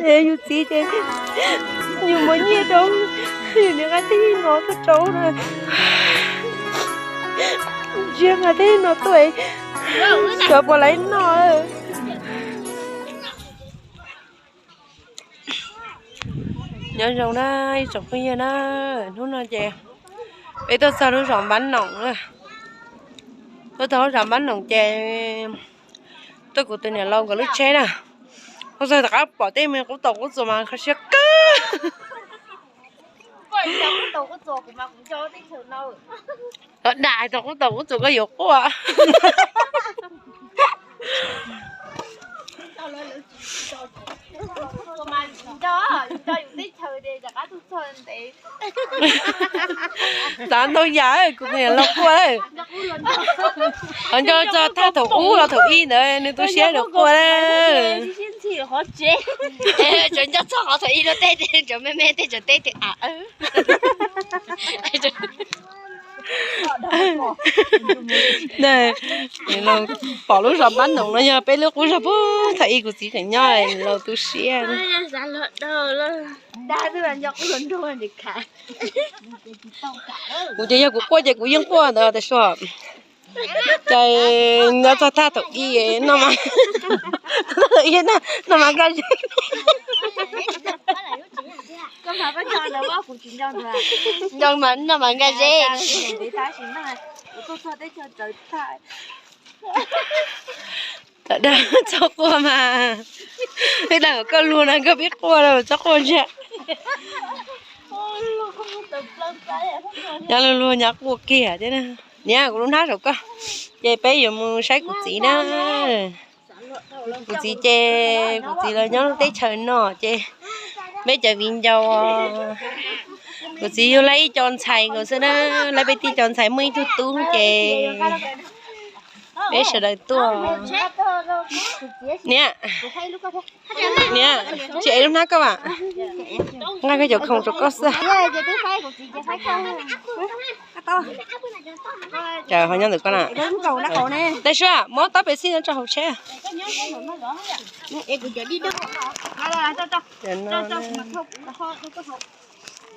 Yus txiv ces yus muaj nyiaj rau, yus niam nqa tej no tuaj rau na. Ntsia nqa tej no tuaj, xyov puas laiv noj. Nyob zoo na ib tsoom phooj ywg na, hnub no ces peb tuaj txog lub zos Npab Noom na. Tuaj txog lub zos Npab Noom ces tuaj kuv tus niam laus nkawd lub tsheb na. Tuaj txog rov qab pom tej me qub tau qub txuas mas kho siab kawg. Los dag tau qub tau qub txuas koj yuav quaj. Xav ntau yam kuv tus niam laus quaj lawm. Qhov nco txog thaj thaum ub los thaum ub ntawd nws tu siab nws quaj lawm. Tsuas nco txog qhov thaum ub luag tej, tsuas me me tej tsuas teb tias a. Pom lub zos Npab Noom no yog peb lub qub zos puag thaum ub kuv txiv tseem nyob, laus tu siab. Kuv ces yog kuv quaj ces kuv yeej quaj ntawd tas sua. Ces nyob txog thaj thaum ub no mas, no mas nkaj zeb. Nco mas no mas nkaj zeb. Tawm dag txhob quaj mas, ib dag koj luag na koj pib quaj lawm txhob quaj ntsia. Nyob luag luag nyob quaj kiag thiab na. Niam, kuv lub hnab saum koj. Ces peb yuav mus saib kuv txiv na. Kuv txiv ces kuv txiv los nyob lub teb chaws no ces peb cov viv ncaus, kuv txiv yug laib ib co ntxhais nkaus xwb na, laib peb tib co ntxhais muaj ib tug tub ces peb sawv daws tuaj. Niam, niam, tsis ev lub hnab koj vam, nqa koj cov khoom rau koj xwb. Ho nyob ntawm koj na. Tej suab muab tab pes xij no tso hauv tsheb.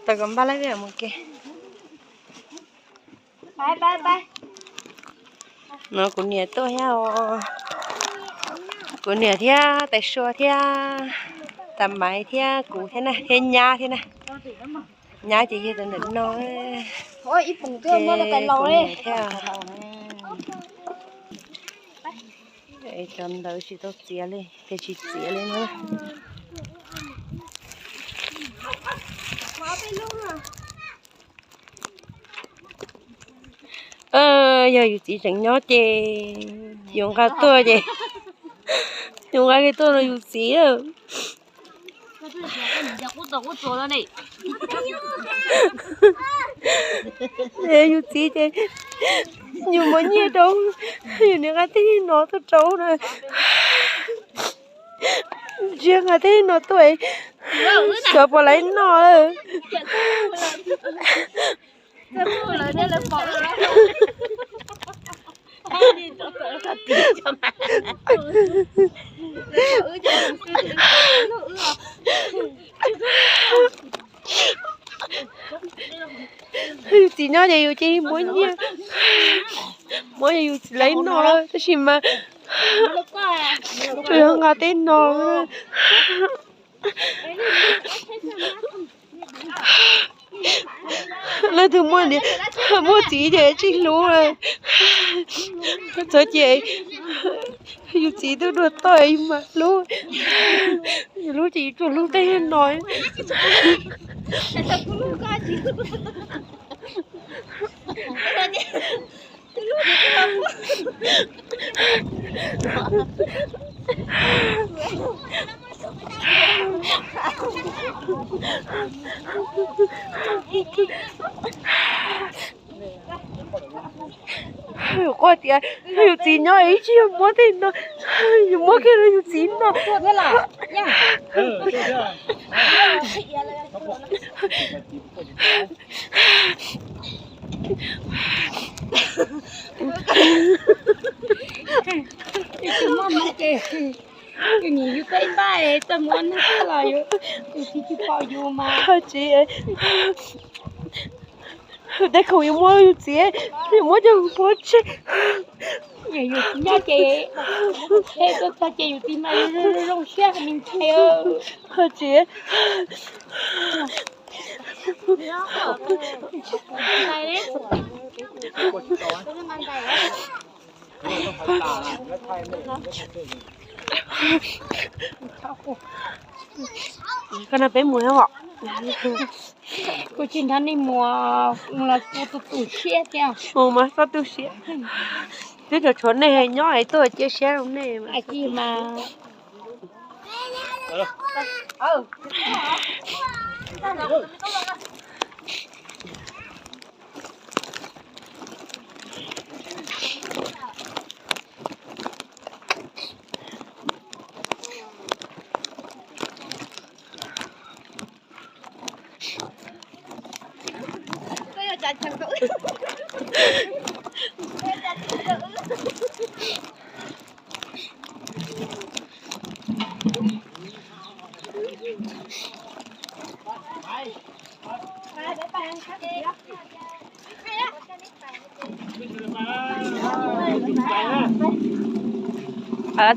Tau kom npaj lab mus ke. No kuv niam tuaj thiab os. Kuv niam thiab tais sua thiab tais maiv thiab kuv thiab na, thiab nyab thiab na. Nyab ces yog tus ntawm no. Ces kuv niam thiab. Cov ntawd tsis tau txiav li, ces tsis txiav li no. Yog yus txiv tseem nyob ces yus nqa tuaj ces yus nqa kiag tuaj rau yus txiv. Yus txiv ces yus muaj nyiaj rau, yus niam nqa tej no tuaj rau na. Ntsia nqa tej no tuaj, xyov puas laiv noj lawm. Yus txiv nyob ces yus cia li muab nyiaj, muab yus txiv laiv noj lawm tab sis mas tsuas yog nqa tej no. Leej twg muaj, muaj txiv ces tsis hlub. Txog ces yus txiv twb dua toj yus mas hlub. Yus hlub ces yus tsuas hlub tej no. Yus quaj tias yus txiv nyob ib tsis yog muab tej no, yus muab kiag rau yus txiv no. Nim yus peb pab es txawj muab neeg los yus, yus tsis tsis pom yus mas. Tsis, tej khoom yus muab yus txiv, yus muab coj muab tseg. Yus tsis nyob ces, tuaj txog ces yus txiv mas zoo siab me ntxhais. Tsis. Koj no peb mus os. Kuv tsis nrog nej mus los kuv tu tu siab thiab. Mus mas koj tu siab. Twb tsuas tshuav nej nyob es tuaj cia siab rau nej mas.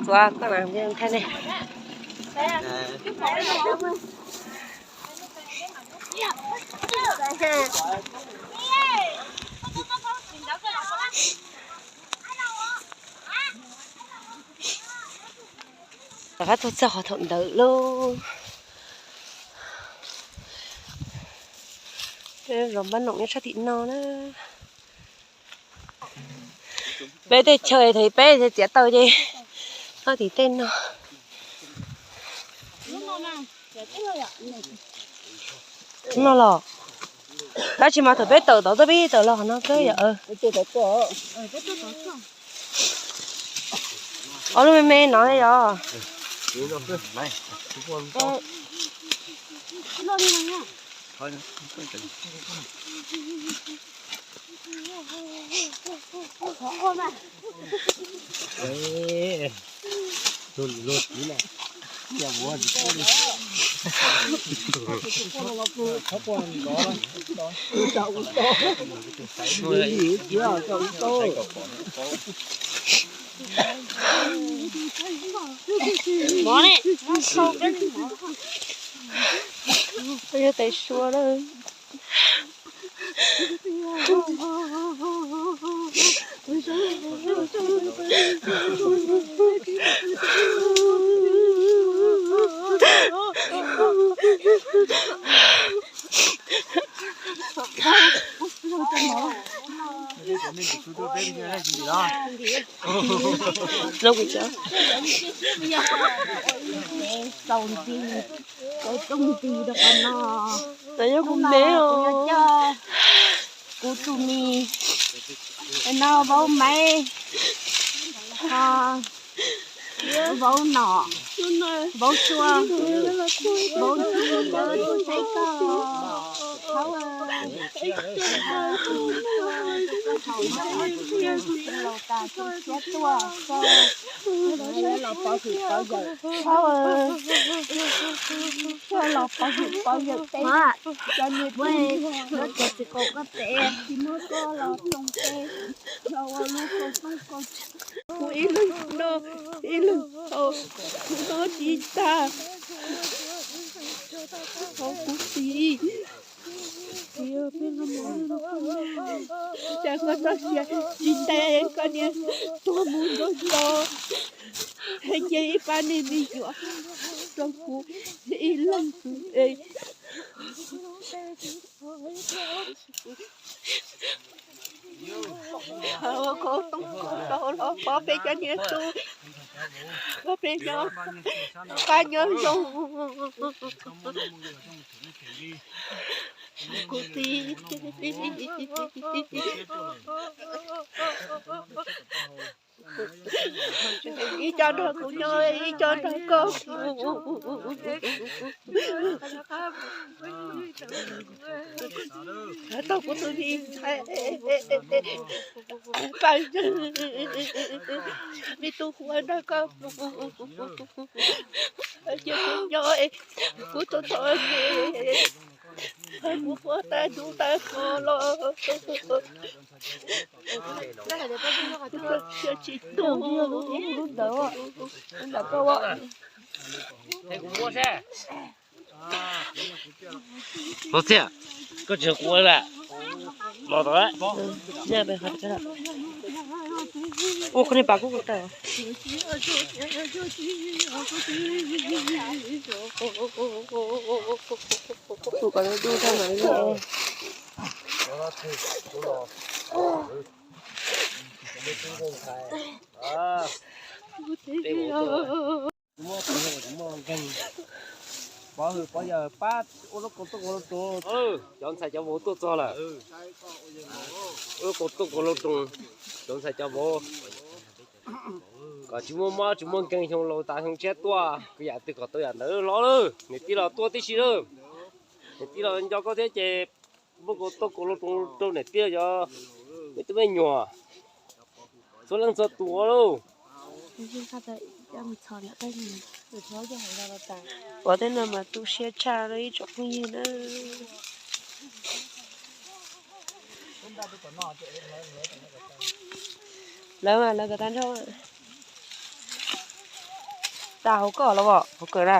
Txuav koj na, thaij ne. Rov qab tuaj txog qhov thaum ntawd lauj. Peb zos Npab Noom nyob sab tim no na. Peb tej chaw thaum peb txiav taws ces nyob tim tej no. No los, tab sis mas thaum peb tawm tod twb peb tawm los qhov no xwb yom. Ob lub me me no yom. Yog tais sua na. Txaus nti, txaus txaus nti rau qhov no. Kuv yog kuv me, kuv tus me, no vauv Maiv, vauv Nom, vauv Sua, vauv Nti, lawv tuaj saib koj. Thaum no laus tas txiv tshiab tuaj, koj los pov hwm pov yawm, koj los pov hwm pov yawm peb cov niam txiv, lawv cov txiv qaum koj pem tsis muab koj los tsoo peb los ua lub koob pab koj. Kuv ib leeg noj ib leeg haus, kuv noj tsis tag. Thov kuv txiv, txiv, peb los mus, cas koj txoj sia tsis ntev, koj niam tuag mus nrog nto, cia ib pab neeg me nyuam rau kuv ib leeg. Koj tooj koj los pov peb cov niam tub, kom peb nyob, pab nyob zoo. Kuv txiv, ib co nrog kuv nyob, ib co nrog koj. Tau kuv tus me ntxhais, pab me tub Huab nrog koj, cia kuv nyob, kuv tau txom nyem, kuv quaj tag ntuj tag hmo los tsis tu. Los txiag, koj tsis quaj lawm. Los tau. Ua qhov niag pas kuj tawm. Kuv kom lawv du tau mam li. Pov hwm pov yawm pab ua lub kaus tooj kaus hluas roob. Cov ntxhais cov vauv tuaj txog lawm. Ua lub kaus tooj kaus hluas roob, cov ntxhais cov vauv. Kom tsis muaj mob tsis muaj nkeeg xyoo laus tas xyoo tshiab tuaj, kwv yam twg kom tau yam ntawd los lawm. Niam tij los tuaj tib si lawm. Niam tij los nco koj thiab ces muab kaus tooj kaus hluas roob rau niam tij cov me tub me nyuam txhua leej txhua tus lauj. Pom tej no mas tu siab tshaj ib tsoom phooj ywg na. Lawv mas lawv kom tag nrho. Tas hauv koj los as, hauv kawm na.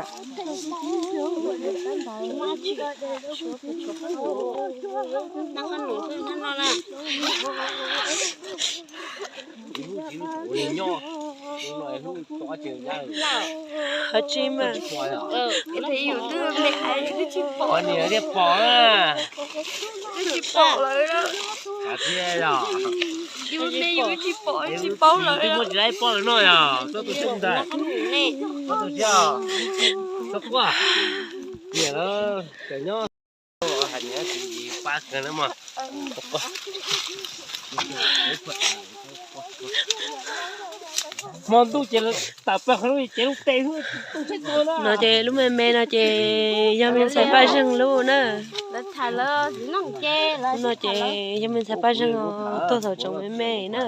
Ho tsis mas. Niam thiaj pom na. Tsis pom lawm. Yus ne yus tsis pom, tsis paub lawm. Twb muaj tsis laib poj lawm no yog txoj tus xyoo ntag. Txhob tu siab, txhob quaj. Niam lawv tseem nyob. Hais niam tsis pab kawg na mas. Hmo ntuj ces tam pag qhov lub ces lub teb tu tsheb tua na. No ces lub me me no ces yog me ntxhais Paj Zeeg lub na. No ces yog me ntxhais Paj Zeeg os, tuaj thaum tseem me me na.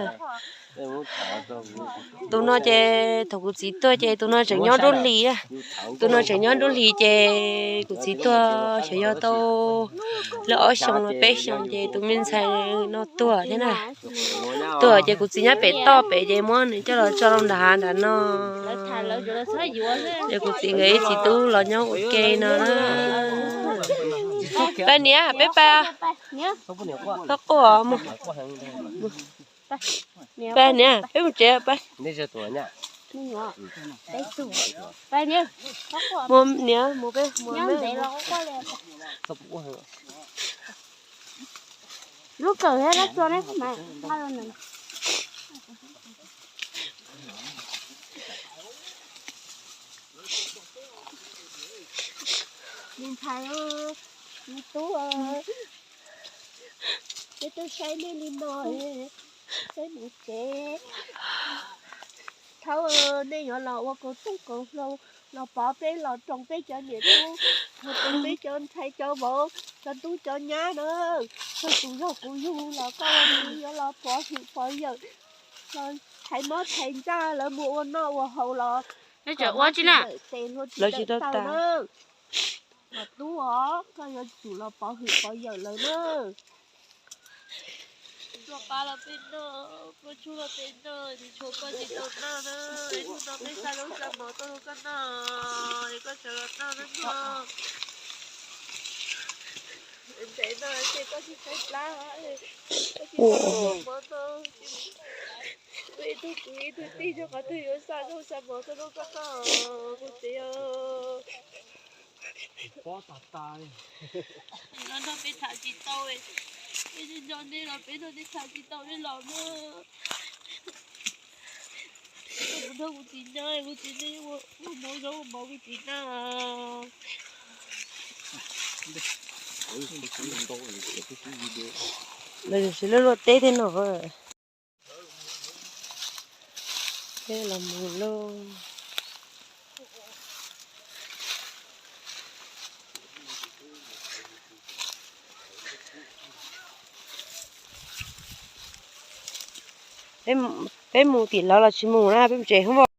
Tus no ces thaum kuv txiv tuag ces tus no tseem nyob nruab hlis, tus no tseem nyob nruab hlis ces kuv txiv tuag xyov yog tau lawm ob xyoos los peb xyoos ces tus me ntxhais no tuag thiab na. Tuag ces kuv txiv nyob pem toj pem ces muab nws coj los tso rau nram hav nram no. Ces kuv txiv nkawd ib txiv tub los nyob ua ke no na. Pab niam, peb pab, txhob quaj. Pab niam, peb mus tsev pab. Mus niam, mus peb mus. Lub kawm thiab lub txua ne mas. Me ntxhais, me tub, peb tuaj saib nej li no, peb mus tsev. Thaum nej yuav los ua kaus tooj kaus hlau los pov peb los roos peb cov niam tub, los roos peb cov ntxhais cov vauv, cov tub cov nyab na. Txog tus zog kuv yug los koj ua txiv yuav los pov hwm pov yawm, los thaiv mob thaiv ntsaj lawv mus ua noj ua haus los ua tsis lawm tes hlua tsis lawm taw na. Mas tub os, koj yuav tsum los pov hwm pov yawm lawv na. Tuaj pab los peb noj, tuaj tshuaj los peb noj, tsis tshuav koj tsis tau noj na. Es hnub no peb xa zaub xa mov tuaj rau koj noj, es koj sawv los noj na mog. Ntev no ces koj tsis tshaib plab, koj tsis tau mov no, kuv ib tug kwv ib tug tij rau qhov twg yuav xa zaub xa mov tuaj rau koj noj, kuv txiv os. Noj noj peb tham tsis tau, peb nco nej los peb nrog nej tham tsis tau nej los na. Kuv nrog kuv txiv nyob, kuv txiv nej ua mov zaub ua mov kuv txiv na. Lawv tseem luaj luaj teb thiab no. Peb los mus lauj. Peb mus tim lawv los tsis mus na, peb mus tsev hov.